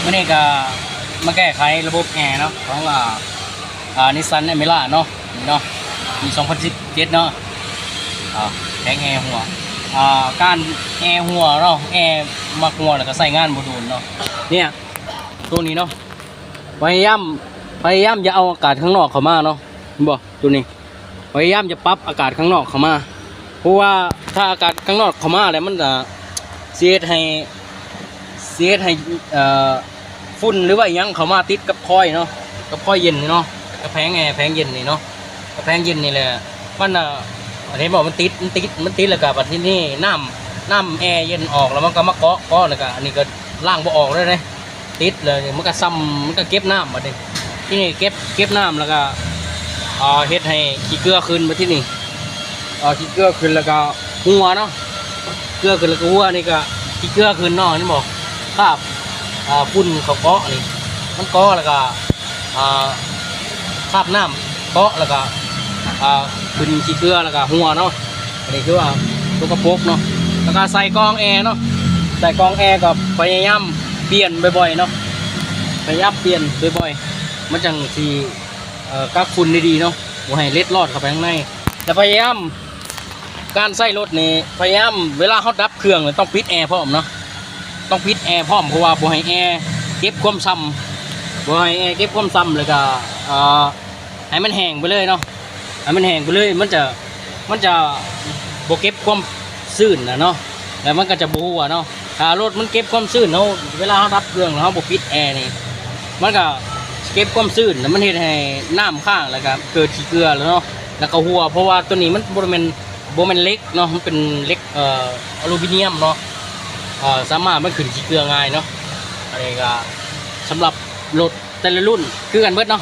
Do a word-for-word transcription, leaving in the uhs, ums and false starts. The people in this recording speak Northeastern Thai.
อันนี้ก็มาแก้ไขระบบแอร์เนาะ ของอ่าอ่านิสสันอเมร่าเนาะ นี่เนาะ ปีสองพันสิบเจ็ดเนาะ อ่าแผงแอร์หัว อ่าการแอร์หัวเนาะ แอร์มักหัวแล้วก็ใช้งานบ่โดนเนาะ เนี่ย ตัวนี้เนาะ พยายามพยายามอย่าเอาอากาศข้างนอกเข้ามาเนาะ บ่ ตัวนี้ พยายามจะปรับอากาศข้างนอกเข้ามา เพราะว่าถ้าอากาศข้างนอกเข้ามาแล้วมันจะเสียให้เสียให้เอ่อฝุ่นหรือว่าหยังเข้ามาติดกับคอยเนาะ กับคอยเย็นนี่เนาะ กับแผงแอร์แผงเย็นนี่เนาะ กับแผงเย็นนี่แหละ มันอ่ะ อันนี้บอกมันติดมันติดมันติดแล้วก็บัดที่นี่น้ำน้ำแอร์เย็นออกแล้วมันก็มาเกาะเกาะแล้วก็อันนี้ก็ล้างบ่ออกเลยเด้ ติดเลย มันก็ซ้ำมันก็เก็บน้ำบัดนี้ ที่นี่เก็บเก็บน้ำแล้วก็อ่าเฮ็ดให้ขี้เกลือขึ้นมาที่นี่ อ่าขี้เกลือขึ้นแล้วก็หัวเนาะ เกลือขึ้นแล้วก็หัวนี่ก็ขี้เกลือขึ้นเนาะ นี่บอกคราบอ่าฝุ่นเขาเกาะนี่ มันเกาะแล้วก็อ่าคราบน้ำเกาะแล้วก็อ่าขึ้นขี้เกลือแล้วก็หัวเนาะ อันนี้คือว่าสกปรกเนาะ แล้วก็ใส่กรองแอร์เนาะ ใส่กรองแอร์ก็พยายามเปลี่ยนบ่อยๆเนาะ พยายามเปลี่ยนบ่อยๆ มันจั่งสิเอ่อกักฝุ่นได้ดีเนาะ บ่ให้เล็ดลอดเข้าไปข้างใน แล้วพยายาม การใช้รถนี่พยายามเวลาเฮาดับเครื่องนี่ต้องปิดแอร์พร้อมเนาะ ต้องปิดแอร์พร้อม เพราะว่าบ่ให้แอร์เก็บความซ่ำ บ่ให้แอร์เก็บความซ่ำ แล้วก็เอ่อให้มันแห้งไปเลยเนาะ ให้มันแห้งไปเลย มันจะ มันจะบ่เก็บความชื้นน่ะเนาะ แล้วมันก็จะบ่หัวเนาะ ถ้ารถมันเก็บความชื้นเนาะ เวลาเฮาดับเครื่องแล้วเฮาบ่ปิดแอร์นี่ มันก็เก็บความชื้นแล้วมันเฮ็ดให้น้ำค้างแล้วก็เกิดขี้เกลือแล้วเนาะ แล้วก็หัว เพราะว่าตัวนี้มันบ่แม่น บ่แม่นเหล็กเนาะ มันเป็นเหล็ก เอ่อ อลูมิเนียมเนาะ เอ่อ สามารถมันขึ้นขี้เกลือง่ายเนาะ อันนี้ก็สำหรับรถแต่ละรุ่นคือกันเบิดเนาะ